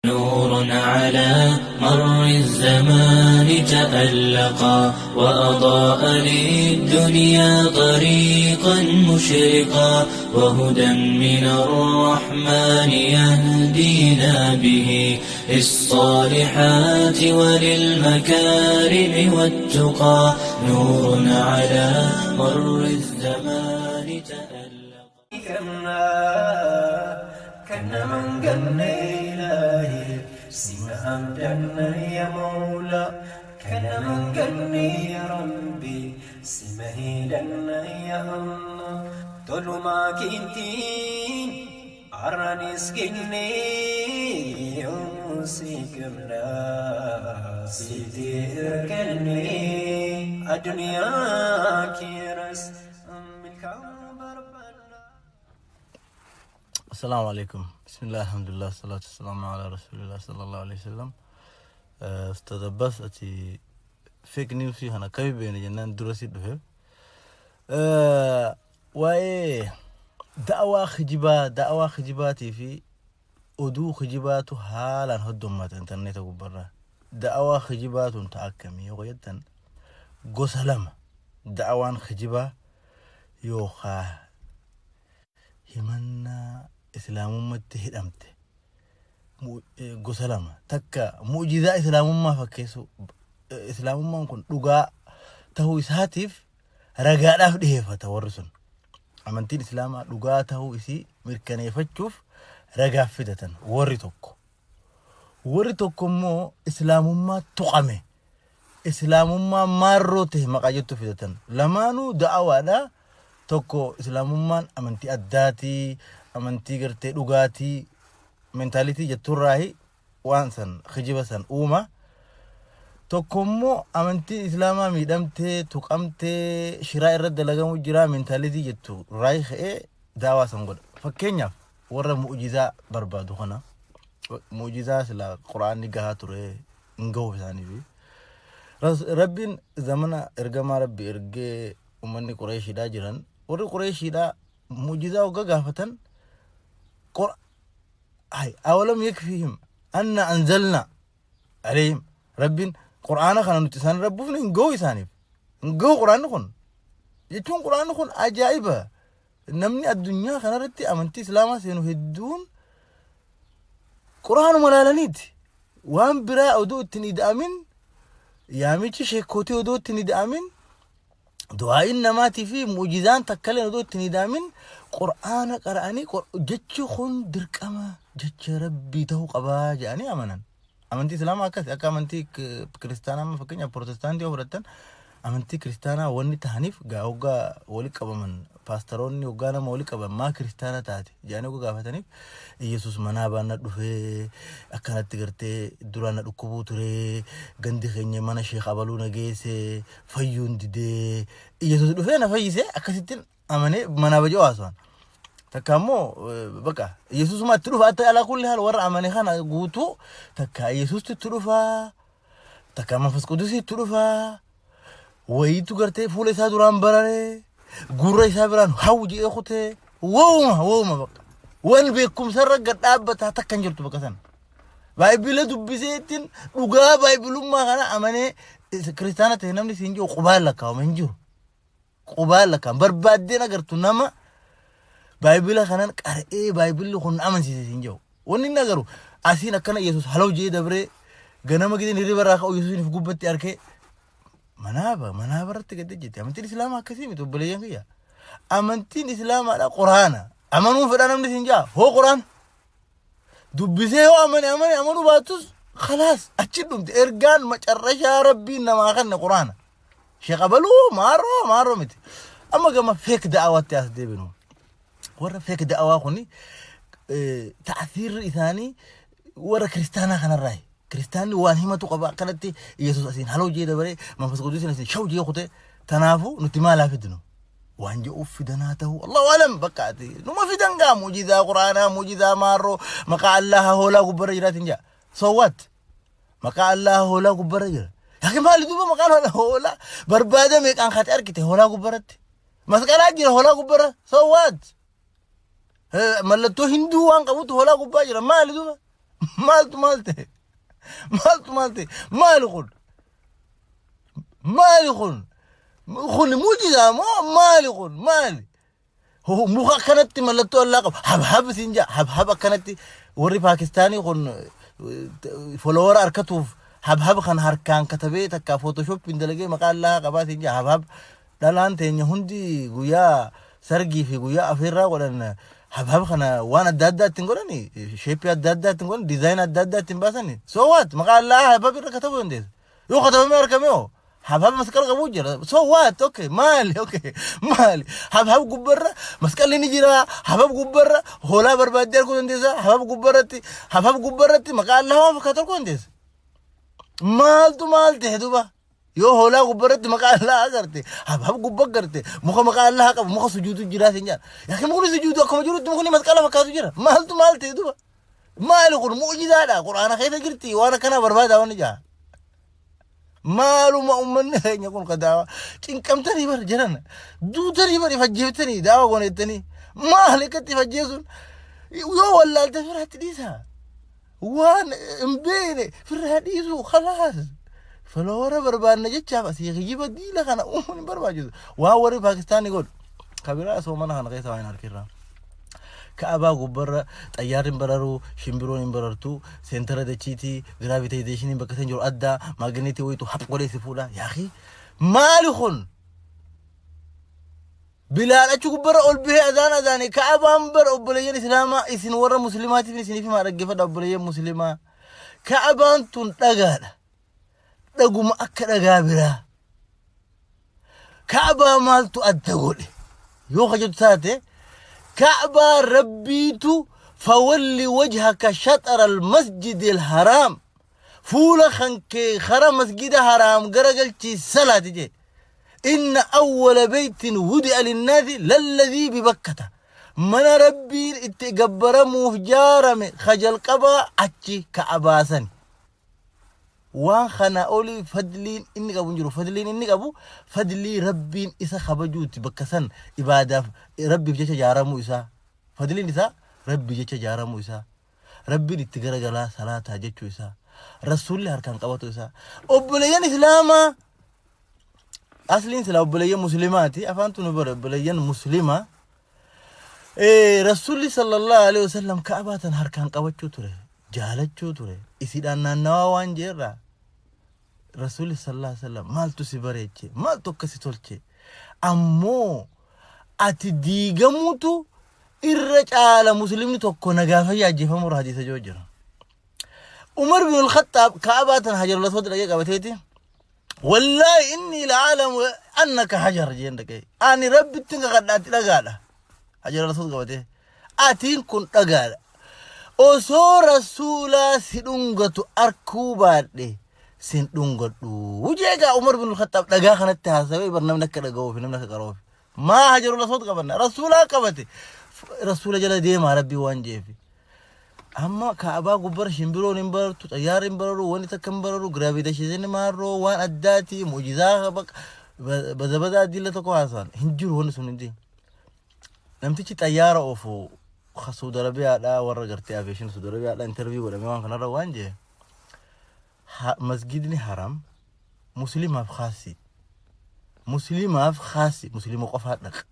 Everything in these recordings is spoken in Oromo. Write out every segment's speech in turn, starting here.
نور على مر الزمان تألقا وأضاء للدنيا طريقا مشرقا وهدى من الرحمن يهدينا به للصالحات وللمكارم والتقى نور على مر الزمان تألقا. Kana manganne ilaahi sima abdanna ya mawla, kana manganne ya rabbi sima hidanna ya allah, tolumaa keetiin arranis kenne yoomuu si qabna sitti hirkanne addunyaa kiras milkaa'uu barbaanna. Assalamu alaikum. Bismillah, alhamdulillah, salatu wassalamu ala rasulillah sallallahu alaihi wasallam. Ustaz Abbas, ati fake news kana kami beene jennaan dura si dhufe. Waa'ee da'awaa kijibaatii fi oduu kijibaatu haalaan hoddommata intarneeta gubbarraa. Da'awaa kijibaatun ta'a akkamii yoo jettan, gosa lama. Da'awaan kijibaa yookaan himannaa islaamummaatti hidhamte gosa lama. Takka mu'jizaa islaamummaa fakkeessu, islaamummaan kun dhugaa tahuu isaatiif ragaadhaaf dhiheeffata warri sun. Amantiin islaamaa dhugaa tahuu isii mirkaneeffachuuf ragaaf fidatan warri tokko. Warri tokko immoo islaamummaa tuqame, islaamummaa maarroo ta'e maqaa jettu fidatan. Lamaanuu da'awaadha. Tokko islaamummaan amantii addaatii, amantii gartee dhugaatii mentality jetturraahi waan san kijiba san uuma. Tokko immoo amantiin islaamaa miidhamtee, tuqamtee, shiraa irratti dalagamu jira mentality jettu raayi ka'ee daawaa san godha. Fakkeenyaaf, warra mu'jizaa barbaadu kana, mu'jizaa sila quraanni gahaa ture hin gahuuf isaaniifi. Rabbiin zamana ergamaa rabbi ergee uummanni Qureeshiidhaa jiran, warri Qureeshiidhaa mu'jizaa hogga gaafatan, hay awalam yakfihim anna anzalna alayhim, rabbiin qur'aana kana nuti isaan rabbuufne hin gahu isaaniif, hin gahu qur'aanni kun jechuun. Qur'aanni kun ajaa'iba. Namni addunyaa kanarratti amantii islaamaa seenu hedduun qur'aanuma laalaniiti. Waan biraa oduu ittiin ida'amin, yaamichi sheekootii oduu ittiin ida'amin, du'aa'iin namaatii fi mu'jizaan takkaleen oduu ittiin ida'amin, qur'aana qara'anii jechi kun dirqama jecha rabbii ta'uu qabaa jedhanii amanan. Amantii islaamaa akkas. Akka amantii kiristaanaa, amma fakkeenyaaf protestaantii yoo fudhattan, amantii kiristaanaa wanni ta'aniif gaa hoggaa wali qabaman, paastaroonni hoggaa nama wali qaban, maa kiristaana taate jedhanii hoggaa gaafataniif, Iyesuus manaa baana dhufee akkanatti gartee duraan na dhukkubuu ture, gandi keenya mana sheekh abaluu na geesse, fayyuun didee, Iyesuus dhufee na fayyise, akkasittiin amanee manaa baja'u haasa'an. Takka immoo bakka Yesuusuma itti dhufa. Atta alaa kulli haal warra amane kana guutuu takka Yesuusti itti dhufa, takka Manfas Qudusii itti dhufa, wayiitu gartee fuula isaa duraan bararee gurra isaa biraan hawu jedhee kutee, wowuma wowuma bakka wan beekumsa irra gad dhaabbataa takka hin jirtu bakka sana. Baayibila dubbiseettiin dhugaa baayibilummaa kana amanee kiristaana ta'e namni siin jiru qubaan lakkaa'ama hin jiru. Qubaan lakkaa'ama barbaaddeen agartu nama baayibila kanan qara'ee baayibilli kun na amansiise siin jiru. Wanni inni agaru asiin akkana Yesuus halaw jee dabree, ganama gideen hirriba irraa ka'u Yesuusin if gubbatti arkee manaaba manaaba irratti gad ejjete. Amantiin islaamaa akkasii miti, obboleeyyan kiyya. Amantiin islaamaadha quraana. Amanuu fedha namni siin jaa hoo quraana. Dubbisee yoo amane amane, amanuu baattus khalaas, achi dhumte. Ergaan macarrashaa rabbiin namaa kanne quraana. Sheekh abaluu maaroo maaroo miti. Amma gama fake da'awaatti as deebinu. Warra fake da'awaa kuni ta'asiirri isaanii warra kiristaanaa kanarraayi. Kiristaanni waan himatu qaba, akkanatti Yesuus asiin haloo jee dabaree, Manfas Quduusiin asiin shaw jee kutee, tanaafuu nuti maalaa fidnu waan jedhuuf fidanaa ta'uu Allahu alam. Bakka ati numa fidan gaa mu'jizaa quraanaa, mu'jizaa maarroo, maqaa Allaha hoolaa gubbarra jiraatiin jaa. So what? Maqaa Allaha hoolaa gubbarra jira. Yaakin maali duuba maqaan hoolaa barbaada meeqaan kaate argite hoolaa gubbarratti? Masqalaa jira hoolaa gubbarra. So what? Mallattoo hinduu waan qabutu hoolaa gubbaa jira. Maali duuba? Maaltu maal ta'e? Maaltu maal ta'e? Maali kun? Maali kun? Kun mu'jizaa moo maali kun? Maali? Muka akkanatti mallattoo Allaa qabu. Habhab siin jaa. Habhab akkanatti warri Paakistaanii kun follower harkatuuf habhab kan harkaan katabee takka photoshoppiin dalagee maqaa Allaa qabaa siin jaa. Habhab dhalaan teenya hundi guyyaa sargii fi guyyaa afeerraa godhan habhab kana waan adda addaa ittiin godhani, shape adda addaa ittiin godhan, design adda addaa ittiin baasani. So what? Maqaa Allaa habhab irra katabuu dandeessa. Yoo katabamee argame hoo? Habhab masqala qabu jira. So what? Okay. Maali? Okay. Maali? Habhab gubbarra masqalli ni jira. Habhab gubbarra hoolaa barbaaddee arguu dandeessa. Habhab gubbarratti maqaa Allaa waan fakkaatu arguu dandeessa. Maaltu maal ta'e duba? Yoo hoolaa gubbarratti maqaa Allaa agarte, habhab gubba agarte, muka maqaa Allaa qabu, muka sujuudu jira siin jedha. Yaakiin mukni sujuudu akkuma jirutti mukni masqala fakkaatu jira. Maaltu maal ta'e duba? Maali kun mu'jizaadha. Quraana keessa jirti, waan akkanaa barbaada waan ijaa. Maaluma uummanni keenya kun ka daawaa cinqamtanii bar jiran, duutanii bar ifajjeeftanii daawaa goonettanii, maal akkatti ifajjeesuun? Yoo wallaalte firaatti dhiisa. Waan hin beekne firraa dhiisu, khalaas. Follower barbaanna jechaaf asii kijiba diila kana uumuun hin barbaachisu. Waan warri Paakistaanii godhu kabiraa soomana kana keessa waan harkirraa. Ka'abaa gubbarra xayyaarri hin bararu, shimbiroon hin barartu, center dachiitii, gravitationiin bakka isaan jiru addaa, maagneetii wayitu hap godhee si fuudha. Yaaqii maali kun? Bilaal achi gubbarra ol bahee azaan azaane. Ka'abaan bara, obboleeyyan Islaamaa, isin warra Muslimaatiif isiniif himaa, dhaggeeffadha, obboleeyyan Muslimaa. Ka'abaan tun dhagaadha. Dhaguma akka dhagaa biraa. Ka'abaa maaltu adda godhe? Yoo kajatu taate, Ka'abaa Rabbiitu فول وجهك شطر المسجد الحرام, fuula kan kee kara masgida haraam garagalchii salaati jee. إن أول بيت وضع للناس للذي ببكة, mana Rabbiin itti gabbaramuuf jaarame kajalqabaa achi Ka'abaa sani. Waan kana olii fadliin inni qabu hin jiru. Fadliin inni qabu fadlii Rabbiin isa kabajuuti, bakka san ibaadaaf Rabbiif jecha jaaramuu isaa. Fadliin isaa Rabbi jecha jaaramuu isaa, Rabbiin itti garagalaa salaataa jechuu isaa, Rasuulli harkaan qabatu isaa. Obboleeyyan Islaamaa, asliin silaa obboleeyyan Muslimaati, afaan tunu bara obboleeyyan Muslimaa, Rasuulli صلى الله عليه وسلم Ka'abaa tan harkaan qabachuu ture, jaalachuu ture, isiidhaan naannawaa waan jeerraa. Rasuulli صلى الله عليه وسلم maaltu si bareeche? Maaltu akkasi tolche? Ammoo ati diigamuutu irra caala Muslimni tokko nagaa fayyaa ajjeefamuu irra, hadiisa joo jira. Umar bin al-Khattab Ka'abaa tan Hajarul Aswad dhaqee qabateeti. والله إني لأعلم أنك حجر jeen dhaqee. Ani Rabbitti kakadhaatti dhagaadha. Hajarul Aswad qabatee. Atiin kun dhagaadha. Osoo Rasuulaa si dhungatu arkuu baadhe sin dhungadhu. Jeegaa Umar bin al-Khattab dhagaa kanatti haasawee bar, namni akka dhaga'uuf, namni akka qara'uuf. Maa Hajarul Aswad qabanna? Rasuulaa qabate. Rasuula jala deemaa Rabbii waan jeefi. Amma Kaabaa gubbara shimbiroon hin barartu, xayyaarri hin bararu, wanni takka hin bararu, gravitationni maarroo waan addaati, mu'jizaa baza baza dilla tokko haasawan hin jiru wanni sun hundi. Namtichi xayyaara oofu ka Saudi Arabiyaadhaa, warra gartee aviation Saudi Arabiyaadhaa, interview godhame waan kanarra waan jee, masgidni Haram Muslimaaf khaasi. Muslimaaf khaasi, Muslima qofaa dhaqa.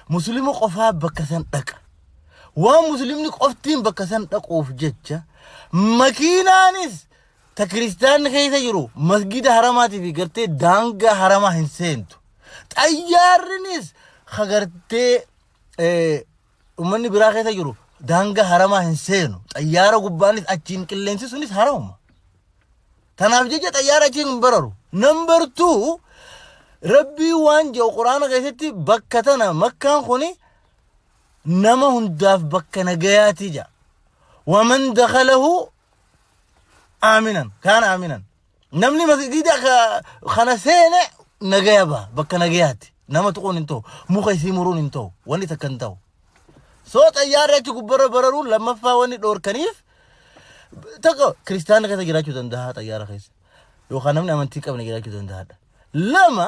Muslima qofaa bakka san dhaqa. Waan Muslimni qoftiin bakka san dhaquuf jecha, makiinaanis ta kiristaanni keessa jiru masgida haramaatii fi gartee daangaa haramaa hin seentu. Xayyaarrinis ka gartee uummanni biraa keessa jiru daangaa haramaa hin seenu. Xayyaara gubbaanis achiin qilleensi sunis haramuma. Tanaaf jecha xayyaara achiin hin bararu. Number two, Rabbii waan jedhu Quraana keessatti, bakka tana Makkaan kuni nama hundaaf bakka nagayaati jedha. ومن دخله آمنا كان آمنا. Namni masgida kana seene nagaya baha, bakka nagayaati. Nama tuquun hin ta'u, muka isii muruun hin ta'u, wanni takka hin ta'u. Soo xayyaarri achi gubbarra bararuun lammaffaa wanni dhoorkaniif, tokko, kiristaanni keessa jiraachuu danda'a xayyaara keessa. Yookaan namni amantii qabne jiraachuu danda'aadha. Lama,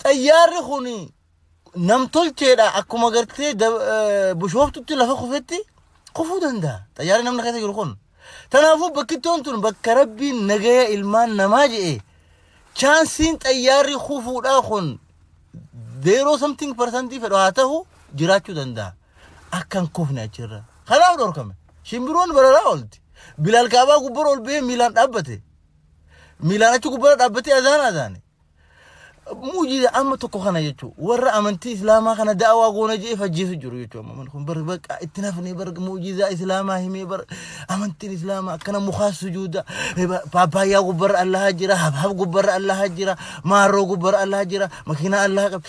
xayyaarri kun namtolcheedha, akkuma gartee Bishooftutti lafa kufetti. Kufuu danda'a. Xayyaarri namni keessa jiru kun. Tanaafuu bakkittoon tun bakka Rabbiin nagaya ilmaan namaa je'e chaansiin xayyaarri kufuudhaa kun zero something percentii fedhu haa ta'u jiraachuu danda'a. Akka hin kufne achirra. Kanaaf dhorkame. Shimbiroon bararaa oolti. Bilaal kaabaa gubbara ol bahee miilaan dhaabbate. Miilaan achi gubbara dhaabbatee azaan azaane. Muujiza amma tokko kana jechuun warra amantii islaamaa kana da'awaa goona jedhee fajjeesu jiru jechuudha. Amma kun bar bakka itti nafne bar muujizaa islaamaa himee bar amantiin islaamaa akkana mukaa sujuuda paappaayyaa gubbarra Allaha jira, habhab gubbarra Allaha jira, maarroo gubbarra Allaha jira, makiinaa Allaha qab.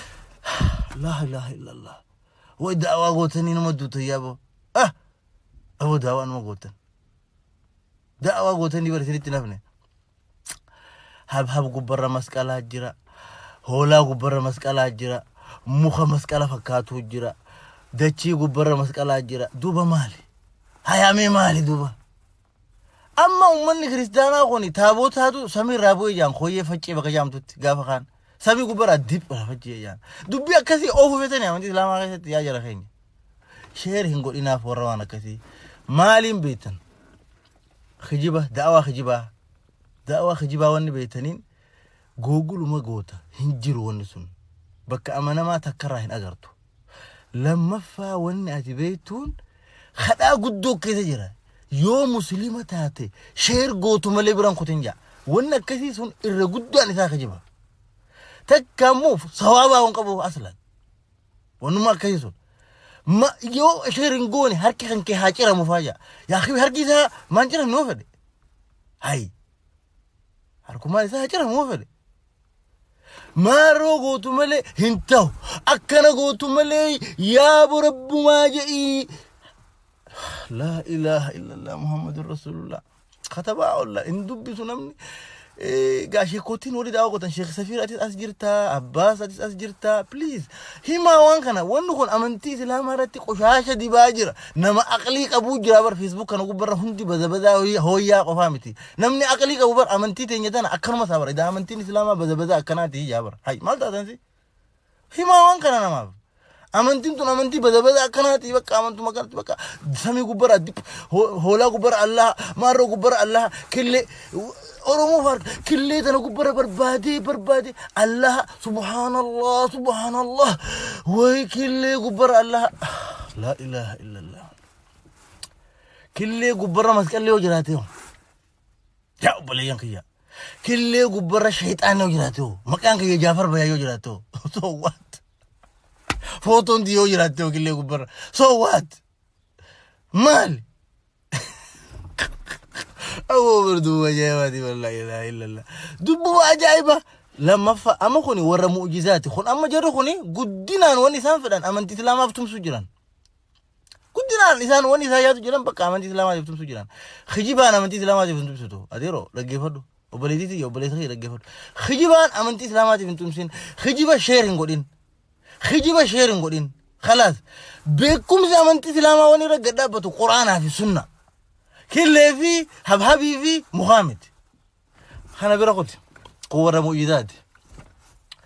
Laa ilaaha illallah. Way da'awaa gootanii nama duutan yaaboo. Ah! Aboo da'awaa nama gootan. Da'awaa gootanii bar isinitti nafne. Habhab gubbarra masqalaa jira, hoolaa gubbarra masqalaa jira, muka masqala fakkaatu jira, dachii gubbarra masqalaa jira. Duuba maali? Hayaamee maali duuba? Amma uummanni kiristaanaa kun taabotaatu samii irraa bu'ee jaan kooyyee faccee bakka jaamtutti gaafa kaan samii gubbarraa dip irraa faccee jaan. Dubbii akkasii oofuu feetanii amantii islaamaa keessatti yaa jara keenya. Share hin godhinaaf warra waan akkasii. Maaliin beektan? Kijiba, da'awaa kijibaa. Da'awaa kijibaa wanni beektaniin googuluma goota hin jiru wanni sun. Bakka amanamaa takkarraa hin agartu. Lammaffaa wanni ati beektuun kadhaa guddoo keessa jira. Yoo musliima taate share gootu malee biraan kutin jaa. Wanni akkasii sun irra guddaan isaa kijiba. Takka immoo sawaabaa hin qabu aslan. Wannummaa akkasii sun. Ma yoo share hin goone harki kan kee haa ciramu faa jaa. Yaa akhi harki isaa maan ciramu yoo fedhe. Hayi. Harkumaan isaa haa ciramu yoo fedhe. Maaroo gootu malee hin ta'u. Akkana gootu malee yaabo rabbumaa jedhii. Laa ilaaha illallah Muhammadur Rasulullah. Katabaa olla hin dubbisu namni. Gaa sheekotiin walii daawwa gootan, Sheekh Safiir atis as jirtaa, Abbaas atis as jirtaa, please himaa waan kana. Wanni kun amantii islaamaa irratti qoshaasha dibaa jira. Nama aqlii qabuu jira bar. Facebook kana gubbarra hundi bazabadaa hooyyaa qofaa miti. Namni aqlii qabu bar amantii teenya tana akkanuma isaa bara idaa amantiin islaamaa bazabadaa akkanaati yaa bar. Hay maal taatan si himaa waan kana namaaf. Amantiin tun amantii bazabaza akkanaati bakka amantuma kanatti bakka samii gubbara dip hoolaa gubbara Allah, maarroo gubbara Allah, killee Oromoo faar killee tana gubbara barbaadee barbaadee Allah, subhaanallah, subhaanallah, way killee gubbara Allah, laa ilaaha illallah, killee gubbara masqalli yoo jiraate hoo, yaa obboleeyyan kiyya, killee gubbarra shayxaan yoo jiraate hoo, maqaan kiyya Jaafar Bayaa yoo jiraate hoo, so what? Footoon yoo jiraatte hoo killee gubbarra, so what? Maali? Aboo bar duuba ajaa'ibaati, wallaahi ilaaha illallah, dubbuma ajaa'iba. Lammaffaa amma kuni warra mu'jizaati kun. Amma jarri kuni guddinaan wanni isaan fedhan amantii islaamaaf tumsuu jiran. Guddinaan isaan wanni isaan yaadu jiran bakka amantii islaamaatiif tumsuu jiran. Kijibaan amantii islaamaatiif hin tumsitu. Adeeroo dhaggeeffadhu. Obboleettii tiyya, obboleessa kiyya, dhaggeeffadhu. Kijibaan amantii islaamaatiif hin tumsin. Kijiba share hin godhin. Kijiba share hin godhin. Khalaas. Beekumsi amantii islaamaa wanni irra gad dhaabbatu Quraanaa fi sunna. Killee fi habhabii fi mukaa miti. Kana bira kuti. Kun warra mu'jizaati.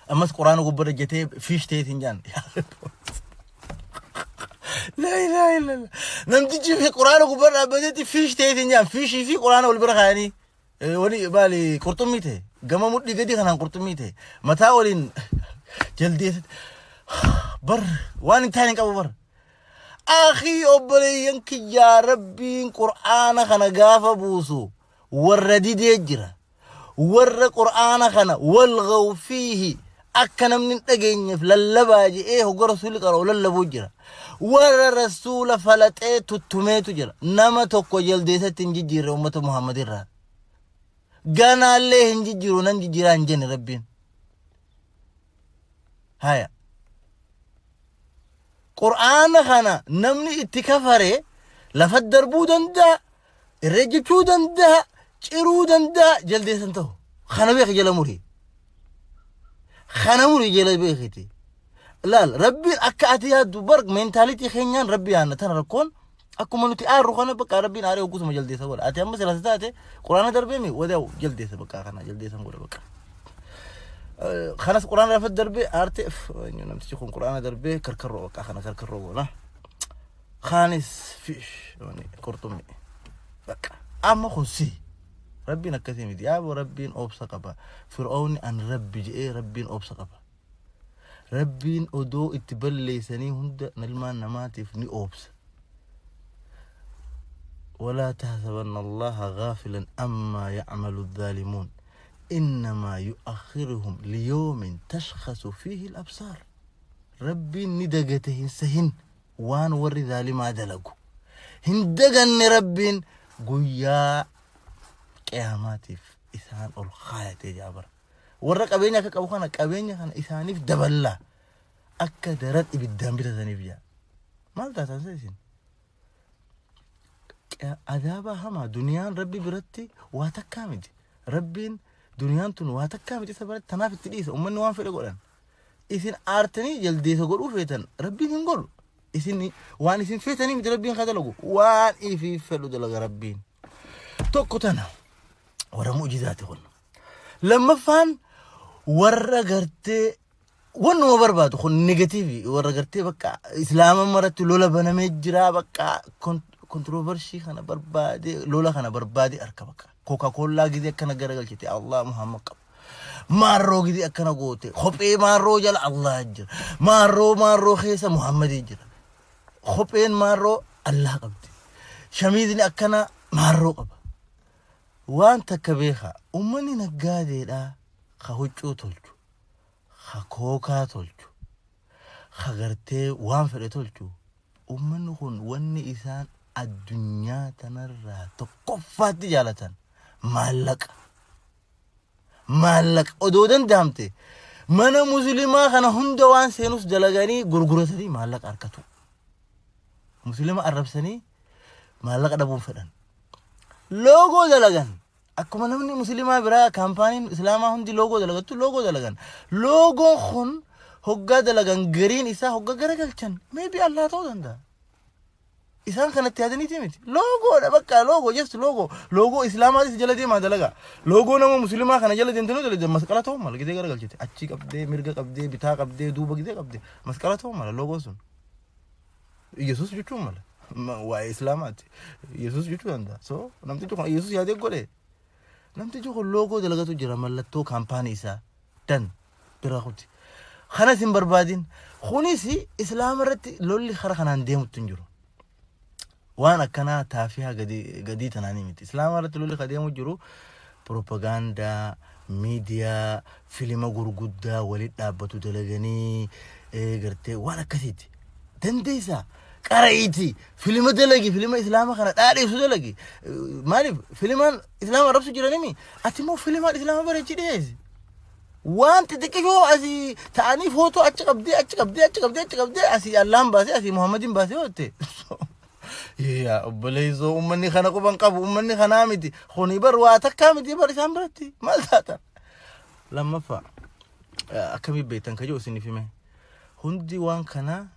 Ammas Quraana gubbaa jetee fiish ta'eetiin jaan. Laa ilaaha illallah. Namtichi fi Quraana gubbaa dhaabbateetti fiish ta'eetiin jaan. Fiishii fi Quraana wal bira kaayanii. Wani maali qurxummii ta'e. Gama mudhii gadi kanaan qurxummii ta'e. Mataa waliin jaldeessa. Bar waan hin taane hin qabu bar. Akii obboleeyyan kiyyaa, Rabbiin Qur'aana kana gaafa buusu warra didee jira. Warra Qur'aana kana walghaw fiihi akka namni hin dhageenyeef lallabaa je'ee hogga rasuulli qara'u lallabuu jira. Warra rasuula falaxee tuttumeetu jira. Nama tokko jaldeessatti hin jijjiirre ummata Muhammad irraa. Ganaallee hin jijjiiru, nan jijjiiraa hin jenne Rabbiin. Haya. Qur'aana kana namni itti kafare lafa darbuu danda'a, irra ejjechuu danda'a, ciruu danda'a, jaldeessan ta'u. Kana beeki, jala muri. Kana muri, jala beekiti. Laal, Rabbiin akka ati yaaddu bar mentality keenyaan Rabbi yaanna tana rakkoon akkuma nuti aarru kana bakka Rabbiin aaree hoggasuma jaldeessa godha. Ati amma sila taate Quraana darbee mi wadaa'u jaldeessa bakka kana jaldeessan godha bakka. Kanas Quraana lafa darbee aarte namtichi kun Quraana darbee karkarroo bakka kana karkarroo goona. Kaanis fish, qurxummii. Bakka amma kun si Rabbiin akkasii miti yaaboo. Rabbiin obsa qaba. Fir'oonni an Rabbi je'ee, Rabbiin obsa qaba. Rabbiin odoo itti balleessanii hunda ilmaan namaatiif ni obsa. ولا تحسبن الله غافلا عما يعمل الظالمون إنما يؤخرهم ليوم تشخص فيه الأبصار. Rabbiin ni dagate hin sahin. Waan warri zaalimaa dalagu hin daganne. Rabbiin guyyaa qiyaamaatiif isaan ol kaayatee jaabara. Warra qabeenya akka qabu kana, qabeenya kana isaaniif daballaa akka daran ibiddaan bitataniif jaa. Maal taatan isin? Adaabaa hamaa. Duniyaan Rabbi biratti waa takkaa miti. Rabbiin duniyaan tun waa takkaa miti isa biratti. Tanaaf itti dhiisa ummanni waan fedhe godhan. Isin aartanii jaldeessa godhuu feetan, Rabbiin hin godhu. Isin waan isin feetanii miti Rabbiin haa dalagu. Waan ifii fedhu dalaga Rabbiin. Tokko tana, warra mu'jizaati kun. Lammaffaan warra gartee wannuma barbaadu kun negative, warra gartee bakka Islaama maratti lola banamee jira, bakka controversy kana barbaade, lola kana barbaade harka bakka Coca-Cola gizee akkana garagalchite Allah Muhammad qaba. Maarroo gizee akkana goote, kophee maarroo jala Allah jira, maarroo maarroo keessa Muhammadii jira, kopheen maarroo Allah qabdi, shamiizni akkana maarroo qaba. Waan takka beeka, ummanni naggaadeedha ka huccuu tolchu, ka kookaa tolchu, ka gartee waan fedhe tolchu. Ummanni kun wanni isaan addunyaa tanarraa tokkoffaatti jaalatan maallaqa. Maallaqa odoo danda'amte mana Muslimaa kana hunda waan seenus dalaganii gurguratanii maallaqa harkatu. Muslima arrabsanii maallaqa dhabuun fedhan. Loogoo dalagan. Akkuma namni Muslimaa biraa, kaampaaniin Islaamaa hundi loogoo dalagattu loogoo dalagan. Loogoon kun hoggaa dalagan gariin isaa hoggaa garagalchan maybe Allah ta'uu danda'a. Isaan kanatti yaadaniiti miti. Loogoodha bakka, loogoo, just loogoo. Loogoo Islaamaatis jala deemaa dalagaa. Loogoo nama Muslimaa kana jala deemtanii dalagan masqala ta'uu mala gidee garagalchite. Achi qabdee, mirga qabdee, bitaa qabdee, duuba gidee qabdee masqala ta'uu mala loogoon sun. Yesuus jechuun mala. Waa'ee Islaamaati. Yesuus jechuu danda'a. So namtichi kun Yesuus yaadee godhe. Namtichi kun loogoo dalagatu jira, mallattoo kaampaanii isaa. Dan bira kuti. Kanas hin barbaadin. Kunis Islaama irratti lolli kara kanaan deemutti hin jiru. Waan akkanaa taafiyaa gadii tanaanii miti. Islaama irratti lolli ka deemu jiru propagaandaa, miidiyaa, filima gurguddaa walitti dhaabbatu dalaganii gartee waan akkasiiti. Dandeessaa. Qara'iiti. Filima dalagi, filima Islaama kana dhaadheessu dalagi. Maaliif filimaan Islaama arrabsu jiranimi? Ati immoo filimaan Islaama bareechii dhiyeessi. Waan xixiqqishoo asii ta'anii footoo achi qabdee, achi qabdee, achi qabdee, achi qabdee, asii Allahan baasee, asii Muhammadin baasee ootte. Yaa obboleessoo, uummanni kana quban qabu, uummanni kanaa miti. Kuni bar waa takkaa miti bar isaan biratti. Maal taata? Lammaffaa, akkamii beektan kajoo isiniif hime. Hundi waan kanaa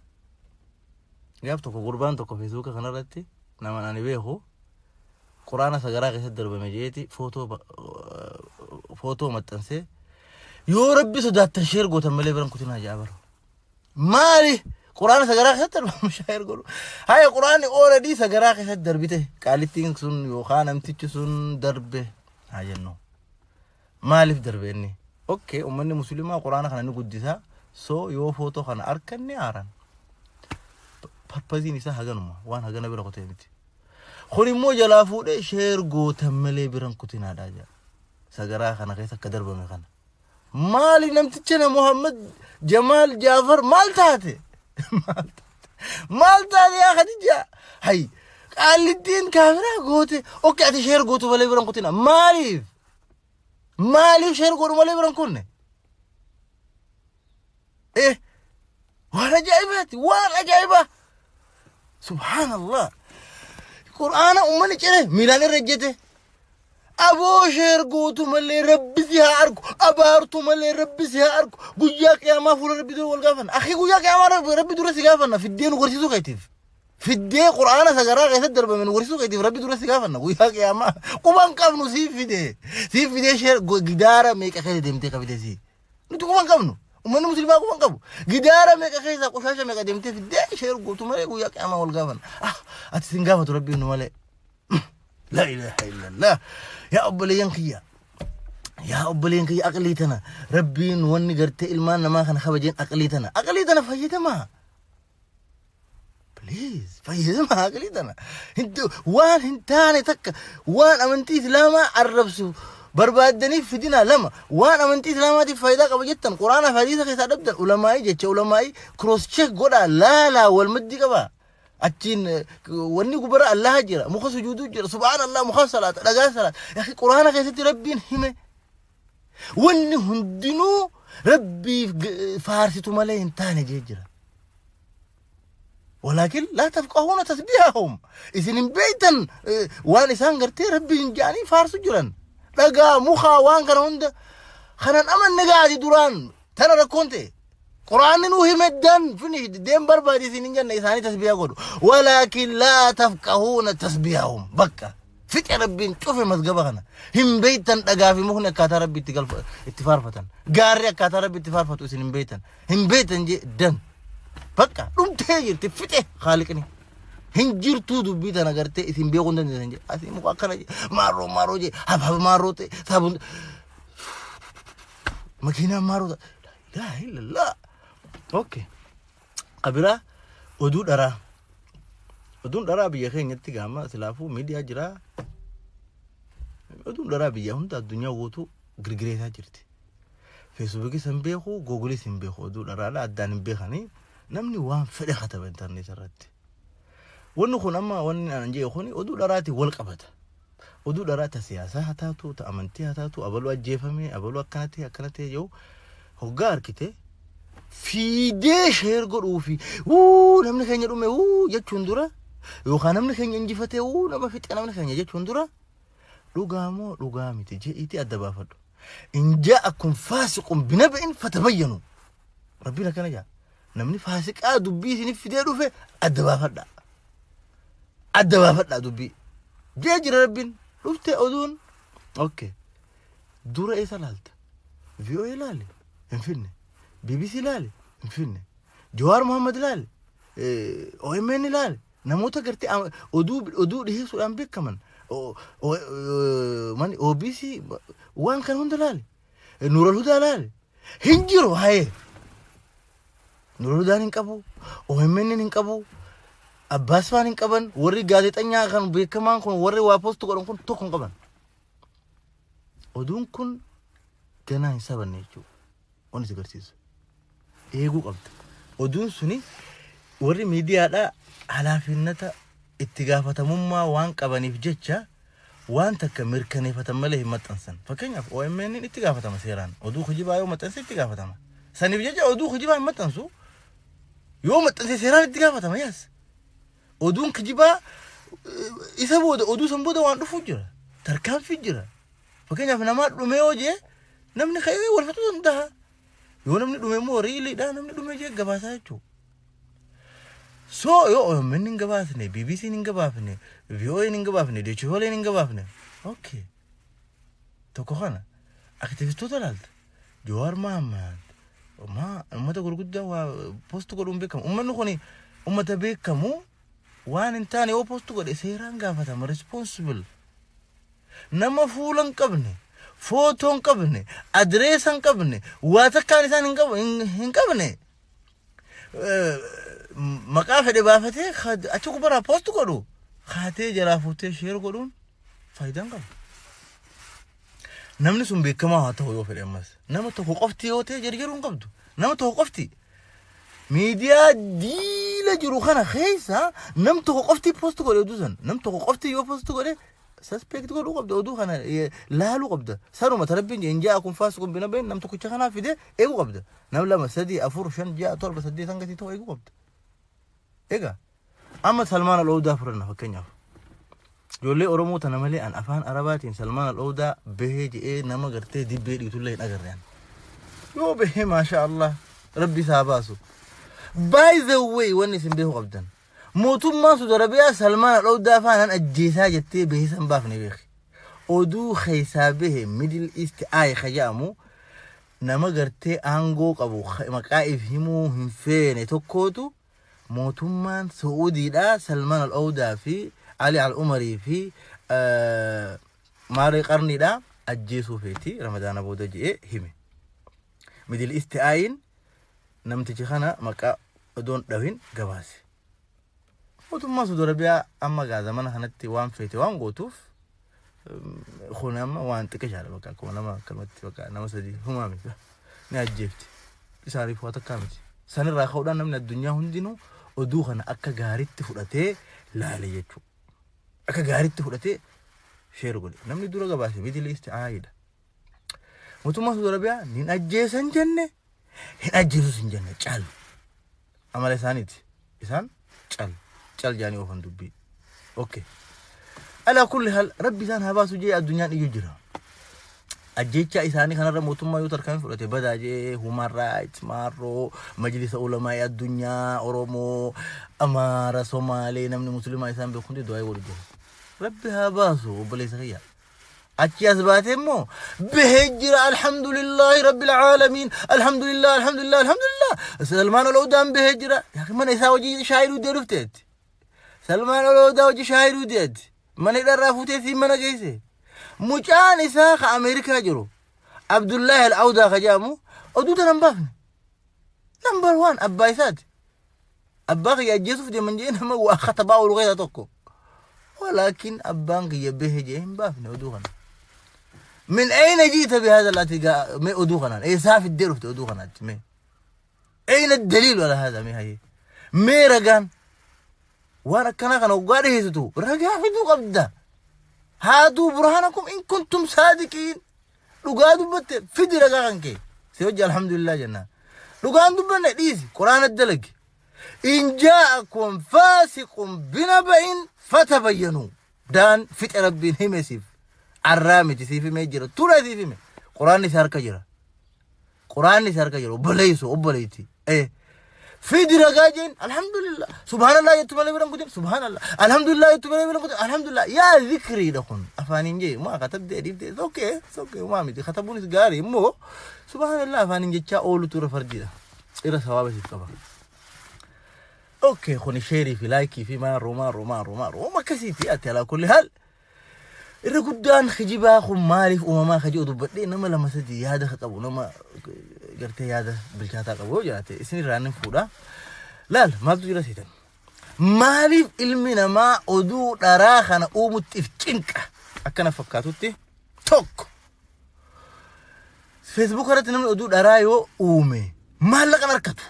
gaaf tokko gurbaan tokko Feesbuuka kanarratti nama ani beeku Quraana sagaraa keessatti darbame jeeti footoo maxxansee, yoo Rabbi sodaattan share gootan malee biran kutinaa ja'a bara. Maali? Quraana sagaraa keessatti darbame share godhu. Haya, Quraanni already sagaraa keessatti darbite, qaalittiin sun yookaan namtichi sun darbe haa jennu. Maaliif darbe inni? Okay, uummanni Musliimaa Quraana kana ni guddisa. So yoo footoo kana arkan ni aaran. Purposeiin isaa haganuma, waan hagana bira kutee miti. Kun immoo jalaa fuudhee share gootan malee biran kutinaadha jedha. Sagaraa kana keessa akka darbame kana. Maali namticha na Muhammad Jamaal Jaafar, maal taate? Maal taate? Maal taate yaa Khadija? Hay, qaallittiin kaafiraa goote. Okay, ati share gootu malee biran kutina. Maaliif? Maaliif share godhu malee biran kunne? Waan ajaa'ibaati! Waan ajaa'ibaa! Subhaanallah! Qur'aana uummanni cire miilaan irra ejjete. Aboo, share gootu malee Rabbi si haa argu. Abaartu malee Rabbi si haa argu. Guyyaa qiyaamaa fuula Rabbi dura wal gaafanna. Akhi, guyyaa qiyaamaa Rabbi dura si gaafanna. Fiddee nu garsiisuu keetiif. Fiddee Qur'aana sagaraa keessatti darbame nu garsiisuu keetiif Rabbi dura si gaafanna guyyaa qiyaamaa. Quban qabnu siif fide. Siif fidee share gidaara meeqa keessa deemtee qabite si. Nuti quban qabnu. Ummanni muslimaa quban qabu. Gidaara meeqa keessaa qoshaasha meeqa deemtee fiddee share gootu malee guyyaa qiyaamaa wal gaafan. Ah, ati sin gaafatu Rabbiin nu malee. Laa ilaaha illallah. Yaa obboleeyyan kiyya. Yaa obboleeyyan kiyya, aqlii tana Rabbiin wanni gartee ilmaan namaa kana kabajeen aqlii tana. Aqlii tana fayyadamaa. Please, fayyadamaa aqlii tana. Waan hin taane takka, waan amantii Islaamaa arrabsu barbaaddaniif fidinaa. Lama, waan amantii Islaamaatiif faayidaa qaba jettan Quraana fi hadiisa keessaa dhabdan, ulamaa'ii, jecha ulamaa'ii cross check godhaa, laalaa, wal maddii qabaa. Achiin wanni gubara Allaha jira, muka sujuuduu jira, subhaanallah, muka salaata, dhagaa salaata. Yaa Quraana keessatti Rabbiin hime, wanni hundinuu Rabbiif faarsitu malee hin taane jee jira. ولكن لا تفقهون تسبيحهم, isin hin beeytan waan isaan gartee Rabbiin jedhanii faarsu jiran. Dhagaa, mukaa, waan kana hunda kanan amanne gaati duraan tana rakkoon ta'e. Quraanni nuu hime, dan finish, deem barbaade isin hin jenne. Isaanii tasbiiha godhu, ولكن لا تفقهون تسبيحهم. Bakka fixe, Rabbiin cufe mazgaba kana. Hin beeytan dhagaa fi mukni akkaataa Rabbi itti galfa itti faarfatan, gaarri akkaataa Rabbi itti faarfatu isin hin beeytan, hin beeytan jee. Dan, bakka dhumtee jirti, fixe Haaliqni. Hin jirtuu dubbii tana gartee isin beekuu hin dandeessan jee. Asii muka akkana jee, maarroo maarroo jee, hab hab maarroo ta'e, saabun makiinaan maarroo ta'e. Laa ilaaha illallah. Okay, qabiraa oduu dharaa, oduun dharaa biyya keenyatti gaama silaafuu miidiyaa jiraa. Oduun dharaa biyya hunda, addunyaa guutuu girgireessaa jirti. Feesbuukis hin beeku, Googiliis hin beeku, oduu dharaadha addaan hin beekanii, namni waan fedhe kataba intarneet irratti. Wanni kun amma wanni an jedhe kun oduu dharaatiin wal qabata. Oduu dharaa ta siyaasaa haa taatu, ta amantii haa taatu, abaluu ajjeefame, abaluu akkana ta'e, akkana ta'e jedhu hoggaa harkite fiidee share godhuu fi wuu namni keenya dhume wuu jechuun dura, yookaan namni keenya injifatee wuu nama fixe namni keenya jechuun dura, dhugaa moo dhugaa miti je'iitii adda baafadhu. إن جاءكم فاسق بنبإ فتبينوا. Rabbiin akkana jaa. Namni faasiqaa dubbii isiniif fidee dhufe adda baafadhaa. Adda baafadhaa dubbii. Jee jira Rabbiin. Dhufte oduun. Okay. Dura eessa laalta? VOA ilaali. Hin finne. BBC ilaali. Hin finne. Jawaar Muhammad ilaali. OMN ilaali. Namoota gartee oduu dhiyeessuudhaan beekaman. Mani OBC waan kana hunda ilaali. Nuural Hudaa ilaali. Hin jiru hayee. Nuural Hudaan hin qabu. OMN hin qabu. Abbaas faan hin qaban. Warri gaazexanyaa kan beekamaan kun, warri waa post godhan kun tokko hin qaban. Oduun kun ganaa hin sabanne jechuudha. Wanni si agarsiisu. Eeguu qabda. Oduun suni warri miidiyaadhaa halaafinnata itti gaafatamummaa waan qabaniif jecha waan takka mirkaneeffatan malee hin maxxansan. Fakkeenyaaf OMN itti gaafatama seeraan. Oduu kijibaa yoo maxxanse itti gaafatama. Saniif jecha oduu kijibaa hin maxxansu. Yoo maxxanse seeraan itti gaafatama yaas. Oduun kijibaa isa booda, oduu san booda waan dhufuu jira. Tarkaanfii jira. Fakkeenyaaf namaa dhume yoo jee namni ka'ee wal fixuu danda'a. Yoo namni dhume immoo reallydha, namni dhume jee gabaasaa jechuudha. So yoo OMN hin gabaasne, BBC hin gabaafne, VOA hin gabaafne, Deutsche Welle hin gabaafne. Okay. Tokko kana. Aktivistoota ilaalta. Jawaar Mohammad. Maa uummata gurguddaa waa post godhuun beekamu. Uummanni kun uummata beekamu, waan hin taane yoo post godhe seeraan gaafatama, responsible. Nama fuula hin qabne, footoo hin qabne, adireessa hin qabne, waa takkaan isaan hin qabne, maqaa fedhe baafatee achi gubbaraa post godhu kaatee jalaa fuutee share godhuun faayidaa hin qabu. Namni sun beekamaa haa ta'u yoo fedhe, ammas nama tokko qofti yoo ta'e jarjaruu hin qabdu. Nama tokko qofti miidiyaa diila jiru kana keessa nam tokko qofti post godhe, oduu san nam tokko qofti yoo post godhe suspect godhuu qabda, oduu kana laaluu qabda. Sanuma tarabbiin إن جاءكم فاسق بنبإ, nam tokkicha kanaa fide eeguu qabda. Nam lama, sadii, afur, shan, ja'a, torba, saddeet hanga ta'u eeguu qabda. Egaa amma Salmaan Al-Owdaa fudhanna fakkeenyaaf. Ijoollee Oromoo tana malee an afaan Arabaatiin Salmaan Al-Owdaa bahee je'ee nama gartee dibbee dhiitullee hin agarre an. Yoo bahee, maasha Allah, Rabbi isaa baasu. By the way, wanni isin beekuu qabdan. Mootummaan Saudi Arabiyaa Salmaan Al-Owdaa faanaan ajjeesaa jettee bahee san baafne beeki. Oduu keessaa bahe Middle East Eye ka jedhamu. Nama gartee aangoo qabu maqaa if himuu hin feene tokkootu mootummaan Saa'udiidhaa Salmaan al-Awdaa fi Ali al-Umarii fi Maaree Qarniidhaa ajjeesuu feeti Ramadaana booda je'ee hime. Middle East Eye'n namtichi kana maqaa odoon dhawin gabaase. Mootummaa Saudi Arabiyaa amma gaa zamana kanatti waan feete waan gootuuf, kun amma waan xiqqishaadha, bakka akkuma nama akkanumatti bakka nama sadii humaa miti, ni ajjeefti. Isaaniif waa takkaa miti. Sanirraa ka'uudhaan namni addunyaa hundinuu oduu kana akka gaariitti fudhatee laale jechuudha. Akka gaariitti fudhatee share godhe. Namni dura gabaase Middle East Eye'dha. Mootummaa Saudi Arabiyaa hin ajjeesan jenne, hin ajjeesus hin jenne, cal. Amala isaaniiti. Isaan cal cal jaanii oofan dubbii. Okay. Alaa kulli hal, rabbi isaan haa baasu jee addunyaan iyyuu jira. Ajjeechaa isaanii kanarra mootummaa yoo tarkaanfii fudhate badaa jee human rights, maarroo, majlisa ulamaa addunyaa, Oromoo, Amaara, Somaalee, namni musliimaa isaan beeku hundi du'aa godhu jira. Rabbi haa baasu obboleessa kiyya. Achi as baatee immoo bahee jira, alhamdulillahi rabbil aalamiin, alhamdulillah, alhamdulillah, alhamdulillah, Salmaan Olowdaan bahee jira. Mana isaa hojii shaayiruu dee dhufteetti. Salmaan Olowdaa hojii shaayiruu deetti. Mana hidharraa fuutee siin mana geesse. Mucaan isaa ka Ameerikaa jiru Abdullaahi Al-Awdaa ka jedhamu oduu tana hin baafne. Number one abbaa isaati. Abbaa kiyya ajjeesuuf deeman jee nama waa katabaa oolu keessaa tokko. Walaakin abbaan kiyya bahe jee hin baafne oduu kana. Min ayna ji'ta bihadha laati mee oduu kanaan eessaa fiddee dhufte oduu kanaatti mee? Ayna daliilu ala hada mee hayyee? Mee ragaan waan akkanaa kana waggaa dhiheessitu ragaa fiduu qabda. Haatuu burhaanakum in kuntum saadiqiin. Dhugaa dubbatte fidi ragaa kan kee. Si hojii alhamdulillah jenna. Dhugaan dubbanne dhiisi, quraana dalagi. In jaa'akum faasiqun binaba'in fatabayyanuu. Daan fixe, rabbiin hime siif. Arraa miti, siif himee jira. Ture siif hime. Quraanni si harka jira. Quraanni si harka jira. Obboleessu obboleetti. Fidi ragaa jeen, alhamdulillah. Subhanallah jettu malee biran kutin, subhanallah. Alhamdulillah jettu malee biran kutin, alhamdulillah. Yaa zikriidha kun. Afaaniin jee maa katabdee dhiiftee, it's okay, it's okay, maa miti, katabuunis gaarii immoo subhanallah afaaniin jechaa oolutu irra fardiidha. Irra sawaaba siif qaba. Okay, kun share fi like fi maaroo maaroo maaroo maaroo akkasiiti. Ati alaa kulli haal. Irra guddaan kijibaa kun maaliif uumamaa ka jedhu dubbadhee, nama lama sadi yaada ka qabu, nama gartee yaada bilchaataa qabu yoo jiraate isin irraa nin fuudha. Laal, maaltu jira seetan? Maaliif ilmi namaa oduu dharaa kana uumutti if cinqa? Akkana fakkaatutti tokko. Facebook irratti namni oduu dharaa yoo uume maallaqan argatu.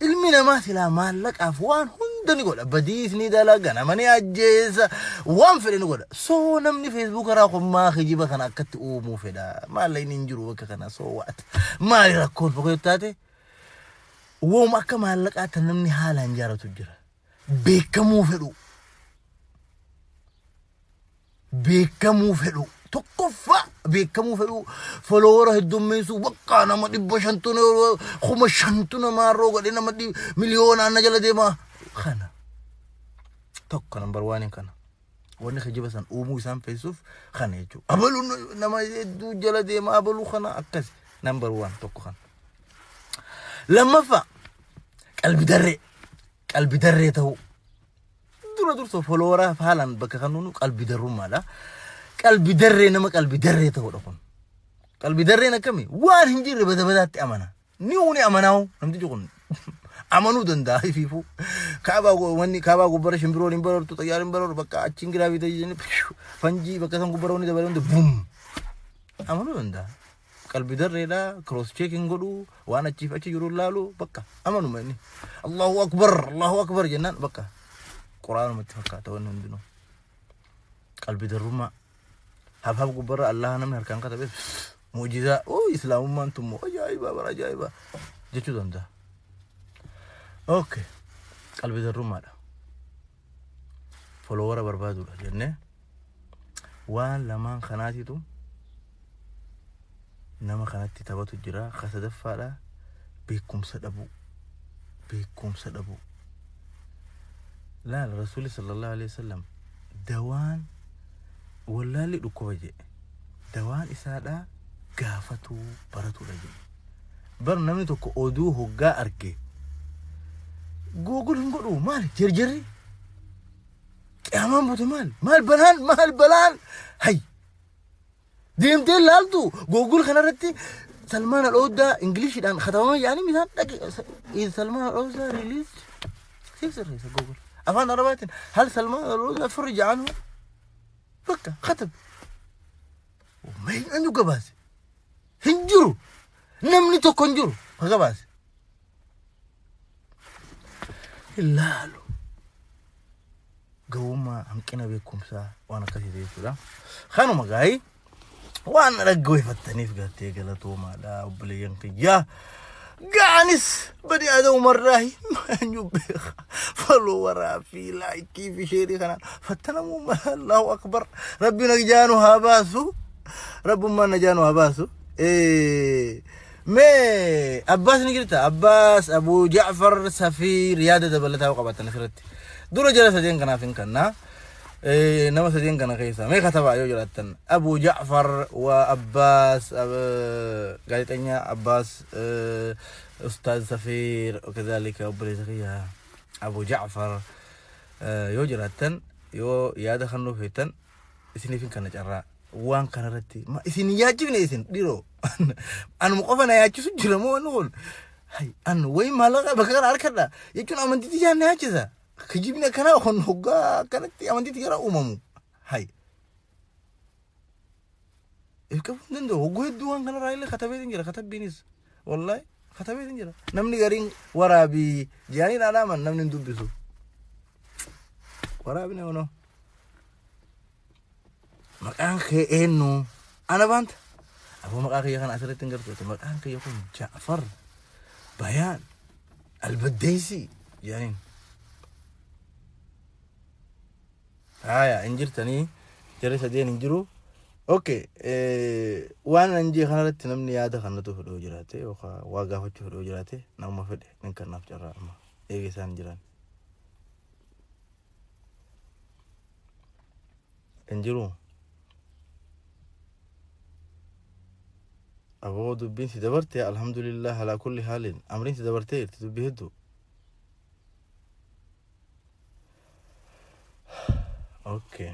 Ilmi namaa silaa maallaqaaf waan hunda ni godha. Badiis ni dalaga, nama ni ajjeesa, waan fedhe ni godha. So namni Facebook irraa kun maa kijiba kana akkatti uumuu fedha? Maallaqni hin jiru bakka kana, so what? Maali rakkoon tokko taate? Wooma akka maallaqaa tan namni haalaan jaalatu jira. Beekamuu fedhu. Beekamuu fedhu. Tokkoffaa beekamuu fedhu, follower heddummeessuu, bakka nama 500tu, 5,000tu namaarroo godhe, nama miliyoonaan na jala deema. Kana. Tokko, number one kana. Wanni kijiba san uumuu isaan feessuuf kana jechuudha. Abaluu nama hedduu jala deema, abaluu kana akkas, number one tokko kana. Lammaffaa, qalbi darree, qalbi darree ta'uu. Dura dursoo followeraaf haalaan bakka kanuunu qalbi darrummaadha. Qalbi darree, nama qalbi darree ta'uudha kun. Qalbi darreen akkami? Waan hin jirre bada badaatti amana. Ni uni amanaa'u namtichi kun amanuu danda'a ifiifuu. Kaabaa wanni kaabaa gubbara shimbiroon hin barartu, xayyaarri hin bararu, bakka achiin gravity jedhanii fanjii bakka san gubbara wanni dabalee hundi bum. Amanuu danda'a. Qalbi darreedha, cross checking godhu, waan achiif achi jiru laalu, bakka amanuma inni. Allahu akbar, Allahu akbar jennaan bakka quraanumatti fakkaata wanni hundinuu. Qalbi darrummaa. Habhab gubbarra Allah namni harkaan katabe mu'jizaa, oo islaamummaan tummoo ajaa'iba bara ajaa'iba jechuu danda'a. Okay. Qalbi darrummaadha. Followera barbaaduudha jennee waan lamaan kanaatitu nama kanatti taphatu jira. Ka sadaffaadha, beekumsa dhabuu. Beekumsa dhabuu. Laal, Rasuulli sallallahu alaihi wasallam dawaan wallaalli dhukkuba jedhe. Dawaan isaadha Gaafatuu baratuudha jedhe. Bar namni tokko oduu hoggaa arge Google hin godhu maali jarjarri qiyaamaan buute maal maal balaan maal balaan hay deemtee laaltu Google kanarratti Salmaan Al-Ooddaa Ingiliishiidhaan katabama jedhanii misaan dhaqi is Salmaan Al-Ooddaa released siif sirreessa Google afaan Arabaatiin hal Salmaan Al-Ooddaa furija anhu bakka katab eenyu gabaase hin jiru namni tokko hin jiru ka gabaase hin laalu gawummaa hanqina beekumsaa waan akkasii ta'e jechuudha. Kanuma gaa'ii waan dhaggeeffattaniif gartee galatoomaadha obboleeyyan kiyyaa. Gaanis badi adamumarraa eenyu beeka followeraa fi likeii fi shareii kanaan fattanamuu mala Allahu akbar rabbi najaa nu haa baasu rabbummaan najaa nu haa baasu. Mee Abbaas ni jirta Abbaas Abu Ja'far Safiir yaada dabalataa yoo qabaatan asirratti dura jala sadeen kanaaf hin kannaa. Nama sadeen kana keessa mee katabaa yoo jiraattan Abu Ja'far wa Abbaas gaazexeenya Abbaas Ustaaz Safiir wakadhalika obboleessa kiyya Abu Ja'far yoo jiraattan yoo yaada kan nuuf feetan isiniif hin kana carraa waan kanarratti isin hin yaachifne isin dhiroo anuma qofa na yaachisu jira moo wanni kun hay an wayi maallaqa bakka kana harkadha jechuun amantiitti jaan na yaachisa kijibni akkanaa kun hoggaa akkanatti amantiitti gara uumamu hay if qabuu hin danda'u hogguu hedduu waan kanarraa illee katabeetiin jira katabbiinis wallahi katabeetiin jira namni gariin waraabii jaanii dhaadhaaman namni hin dubbisu waraabni onoo Maqaan kee eenyu? Ana baanta. Aboo maqaa kiyya kana asirratti hin gartu. Maqaan kiyya kun Ja'far Bayaan Albaddeessi jedhaniin. Haaya hin jirtanii jarri sadeen hin jiru. Okay, waan an jee kanarratti namni yaada kannatu fedhu yoo jiraate yookaan waa gaafachuu fedhu yoo jiraate nama fedhe nin kannaaf carraa amma eega isaan jiran. Hin jiru. Aboo dubbiin si dabarte alhamdulillah alaa kulli haalin amriin si dabartee jirti dubbii hedduu. Okay.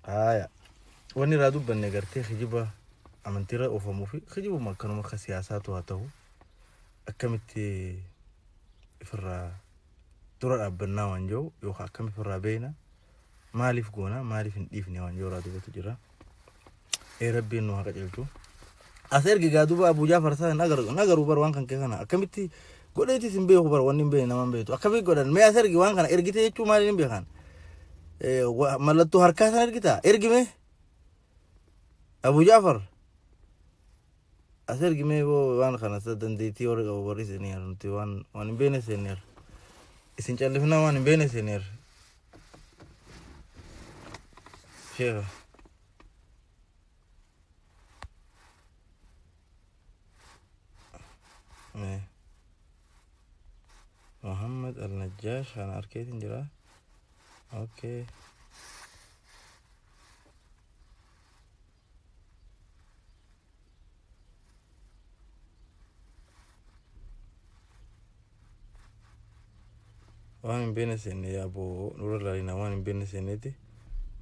Haaya. Wanni irraa dubbanne gartee kijiba amantiirra oofamuu fi kijibuma akkanuma akka siyaasaatu haa ta'u akkamitti ifirraa dura dhaabbannaa waan jiru yookaan akkam ifirraa beekna maaliif goona maaliif hin dhiifne waan jiru irraa dubbatu jira. Ee rabbiin nu haa qajeelchu. As ergi gaa duuba Abu Jaafar isaa hin agaru hin agaru bar waan kan kee kana akkamitti godheetis hin beeku bar wanni hin beekne nama hin beektu akkamitti godhan mee as ergi waan kana ergite jechuu maaliin hin beekan mallattoo harkaa sana ergita ergi mee Abu Jaafar As ergi mee boo waan kana sa dandeettii warri qabu warri seeneer nuti waan waan hin beekne seeneer. Isin callifnaa waan hin beekne seeneer. Sheekha. Mee. Muhammad Al-Najjaash kana arkeetiin jira. Okay. Waan hin beekne seenne yaa boo nurra laalina waan hin beekne seenneeti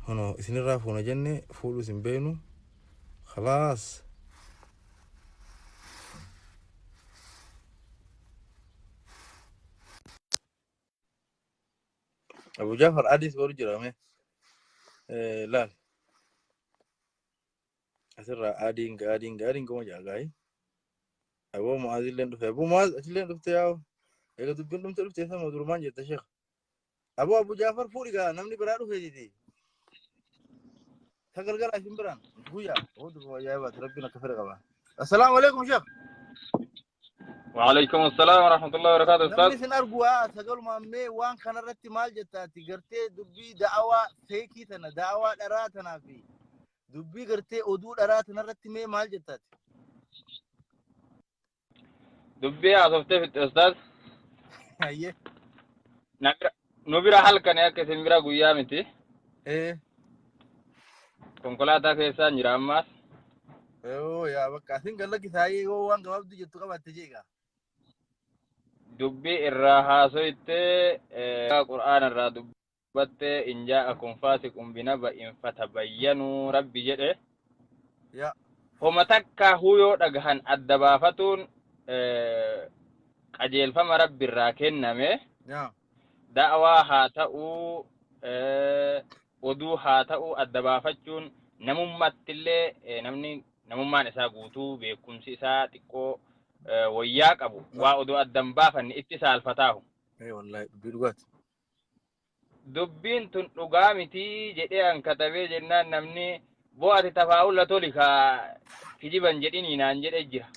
hono isinirraa fuuna jenne fuudhus hin beeknu khalaas. Abu Jafar adiis godhu jira mee laal asirraa adiin adiin adiin goma jaa gaa'ii. Aboo Mu'aaz illee dhufe. Aboo Mu'aaz atillee dhufte yaa. Eega dubbiin dhumte dhufte sama durumaan jette sheekh. Aboo Abu Jaafar fuudhi gaa namni biraa dhufe jeti. Ta galgala isin biraan guyyaa. Aboo dubbuma ajaa'ibaati rabbiin akka fedha qaba. Assalaamu alaikum sheekh. وعليكم السلام ورحمة الله وبركاته Namni أستاذ isin argu haa sagalumaan mee waan kanarratti maal jettaati gartee dubbii da'awaa feekii tana da'awaa dharaa tanaa fi dubbii gartee oduu dharaa tanarratti mee maal jettaati? Dubbii haasoftee fixxe ustaaz. Hayyee. Na bira nu bira halkani akka isin bira guyyaa miti. Ee. Konkolaataa keessaan jira ammaas. Yoo yaa bakka asin gallakki saayee yoo waan gabaabduu jettu qabaatte jeeqa. Dubbii irraa haasoytee qur'aana irraa dubbattee in jaa'akum faasiqun binaba'in fatabayyanuu rabbi jedhe. Yaa. Homa takka huyoo dhagahan adda baafatuun qajeelfama rabbi irraa kenname. Yaa. Da'waa haa ta'uu oduu haa ta'uu adda baafachuun namummattillee namni namummaan isaa guutuu beekumsi isaa xiqqoo wayyaa qabu waa oduu addan baafanne itti saalfataahu. Wallahi dubbii dhugaati. Dubbiin tun dhugaa mitii jedhee an katabee jennaan namni bo'ate tafaa'ulla toli kaa kijiban jedhinii naan jedhee jira.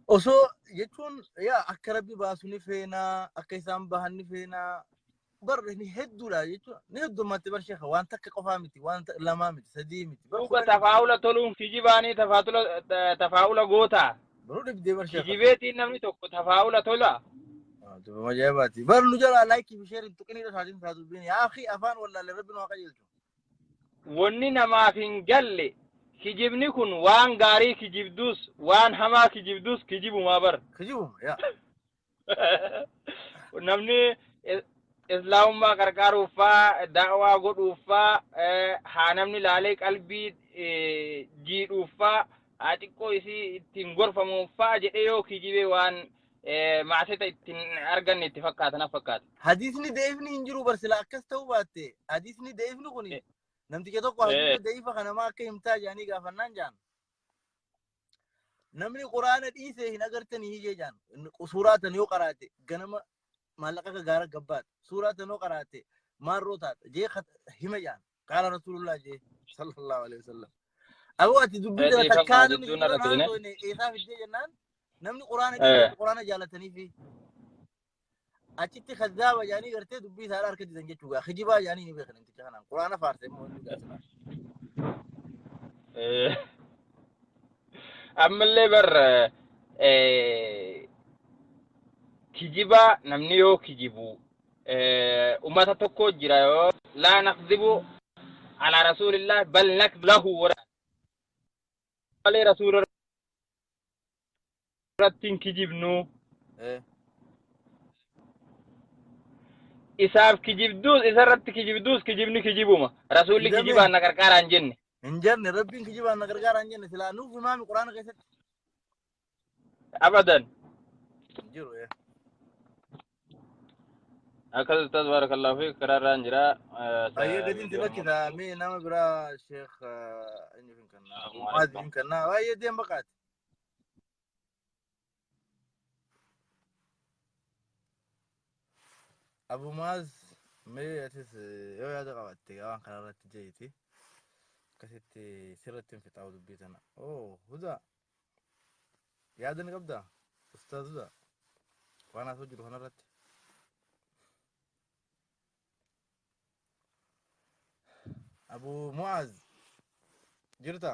Osoo jechuun yaa akka rabbi baasu ni feenaa akka isaan bahan ni feenaa bar ni hedduudha jechuun ni heddummaatti bar sheekha waan takka qofaa miti waan lamaa miti sadii miti. Duuba tafaa'ula toluun kijibaanii tafaa'ula gootaa. Baruu dhibdee bar sheekha. Kijibeetiin namni tokko tafaa'ula tola. Duuba ajaa'ibaati. Bar nu jalaa laayikii fi sheerin tuqinii dhasaatiin isaa dubbiin yaa akhi afaan wallaalee rabbi nu haa qajeelchu. Wanni namaaf hin galle kijibni kun waan gaarii kijibduus waan hamaa kijibduus kijibumaa bar. Kijibuma yaa. Namni islaamummaa qarqaaruuffaa da'waa godhuuffaa haa namni laalee qalbii jiidhuuffaa haa xiqqoo isii ittiin gorfamuuffaa jedhee yoo kijibee waan maaseta ittiin arganne itti fakkaata na fakkaata. Hadiisni deefni hin jiru barsila akkas ta'uu baatte hadiisni deefni kuni namticha tokko hadiisa deefa kanamaa akka himtaa jedhanii gaafannaan jaan. Namni quraana dhiisee hin agartanii hijee jaan suuraa tan yoo qaraate ganama maallaqa akka gaara gabbaata suuraa tan yoo qaraate maarroo taata jee hima jaan qaala rasuulullah jee sallallahu alaihi wasallam. Aboo ati dubbii tana takkaa namni quraana eesaa fiddee jennaan namni quraana dhiisee quraana jaalatanii fi achitti kazzaaba jedhanii gartee dubbii isaadha harka didan jechuudha. Kijibaa jedhanii ni beekan namticha kanaan quraana faarse immoo inni gaasina. Ammallee bar kijibaa namni yoo kijibu ummata tokko jira yoo laa naqdibu ala rasuulillah bal nakdib lahu wara malee rasuula irratti hin kijibnu. Isaaf kijibduus isarratti kijibduus kijibni kijibuma rasuulli kijibaan na qarqaaraan hin jenne. Hin jenne rabbiin kijibaan na qarqaaraan hin jenne silaa nuuf himaami quraana keessatti. Abadan. Hin jiru. Akkas ustaaz barakallahu fiik karaarraan jira. Baay'ee gadiin tilakkisa mee nama biraa sheekh eenyu hin kannaa Mu'aaz hin kannaa baay'ee deem baqaati. Abu Mu'aaz mee atis yoo yaada qabaatte waan kanarratti jeeti akkasitti sirratti hin fixaa dubbii tana. Oo Hudaa yaada ni qabdaa ustaaz Hudaa waan asoo jiru kanarratti. Abu Mu'aaz jirta?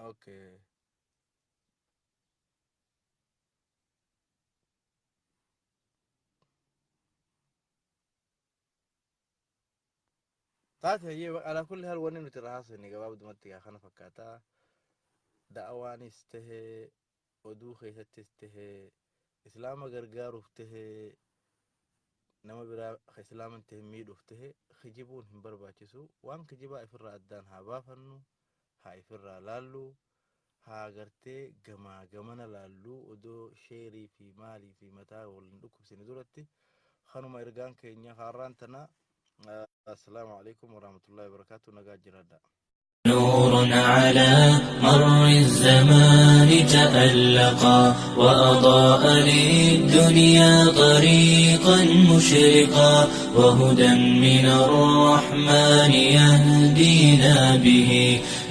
Okay. Taate hayyee alaa kulli haal wanni nuti irraa haasofne gabaabdumatti gaa kana fakkaataa da'awaanis tahee oduu keessattis tahee islaama gargaaruuf tahee nama biraa islaaman tahee miidhuuf tahee kijibuun hin barbaachisu waan kijibaa ifirraa addaan haa baafannu haa ifirraa laallu haa gartee gamaa gamana laallu odoo sheerii fi maalii fi mataa waliin dhukkubsine duratti kanuma ergaan keenya haaraan tana. السلام عليكم ورحمة الله وبركاته. نجا جرادا. نور على مر الزمان تألقا وأضاء للدنيا طريقا مشرقا وهدى من الرحمن يهدينا به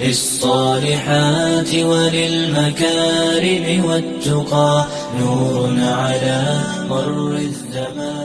للصالحات وللمكارم والتقى نور على مر الزمان.